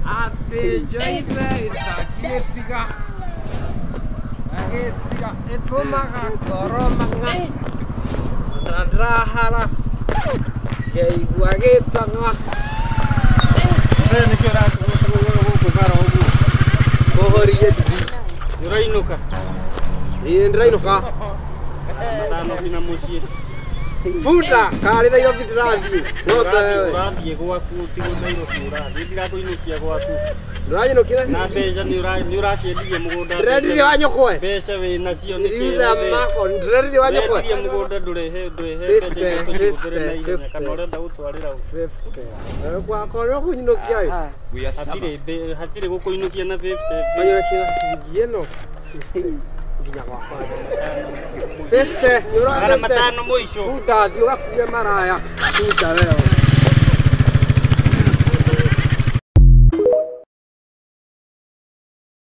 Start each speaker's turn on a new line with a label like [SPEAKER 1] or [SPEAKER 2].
[SPEAKER 1] Atĩ njoire ĩtangĩtiga agĩtiga ĩtũmaga ngoro mang'a na ndĩrahara ngeigua gĩtang'a.
[SPEAKER 2] Nĩkĩo ũrakũbara ũguo.
[SPEAKER 1] Mũhũrie ndigi.
[SPEAKER 2] Ũrainũka.
[SPEAKER 1] Ĩĩ ndĩrainũka.
[SPEAKER 2] Matano nginya mũciĩ.
[SPEAKER 1] Bunda karĩ Nairobi ndĩrathiĩ. No
[SPEAKER 2] Ũrathiĩ ũrathiĩ gwaku ti Nairobi ũrathiĩ ndirakũinũkia gwaku.
[SPEAKER 1] Ndũranyinũkia
[SPEAKER 2] na mbeca nĩ ũraciendirie mũgũnda.
[SPEAKER 1] Ndĩrendirie wa nyũkwa.
[SPEAKER 2] Mbeca wĩ nacio nĩ
[SPEAKER 1] Use mako ndĩrendirie wa nyũkwa.
[SPEAKER 2] Wendirie mũgũnda ndũrehe ndũrehe mbeca icio tũcihũthĩre na ihenya kana ũrenda gũtwarĩra ũ.
[SPEAKER 1] 50. Gwakwa nĩ ũkũnyinũkia ĩ.
[SPEAKER 2] Hatirĩ hatirĩ gũkũinũkia na 50.
[SPEAKER 1] Kũnyinũkia na ciringi ĩno 50 nginya gwakwa. 50 nĩ
[SPEAKER 2] Magana
[SPEAKER 1] ũrona
[SPEAKER 2] matano mũico.
[SPEAKER 1] Bunda thiĩ ũgakue maraya. Bunda wewe.